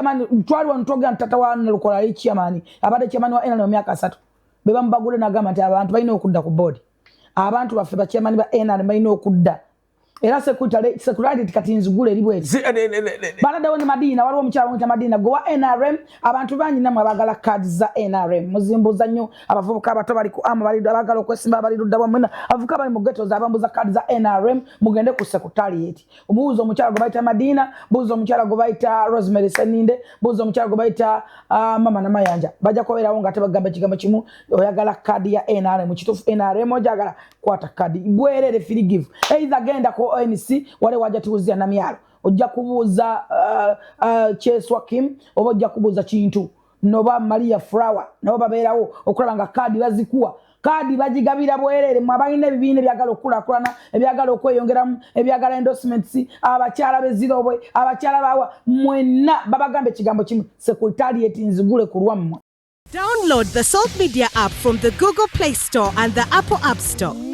Chairman twali wano twogera nti tata wa Nalukola ali chairman, abadde chairman wa NRM mu myaka 3, be bamubagule n'agamba nti abantu balina okudda ku board, abantu baffe ba chairman ba NRM balina okudda. Era security kati nzigule eri bweti. Baladdewo ne Madiina. Waliwo omukyala bamuyita Madiina gwe wa NRM. Abantu bangi nammwe abaagala kaadi za NRM muzimbuza nnyo. Abavubuka abato bali ku ama bali abaagala okwesimba bali ludda bwammwe, abavubuka bali mu ghettos abambuza kaadi za NRM, mugende ku secretariat, omubuuza omukyala gwe bayita Madiina, buuza omukyala gwe bayita Rosemary Seninde, buuza omukyala gwe bayita Mama Namayanja. Bajja kubeerawo nga tebagamba ekigambo kimu. Oyagala kaadi ya NRM kituufu, NRM ojagala, kwata kaadi bwerere, free give. Either genda ku ONC wale wajja tuwuzia namyalo, ojja kubuuza Cheswa Kim oba ojja kubuuza Kintu noba Maria Flower, nabo babeerawo okulaba nga kaadi bazikuwa. Kaadi bagigabira bwerere. Mwe abalina ebibiina ebyagala okukulaakulana, ebyagala okweyongeramu, ebyagala endorsements, abakyala b'ezirobwe, abakyala bawa, mwenna babagamba ekigambo kimu: secretariat nzigule ku lwammwe. Download the Salt Media app from the Google Play Store and the Apple App Store.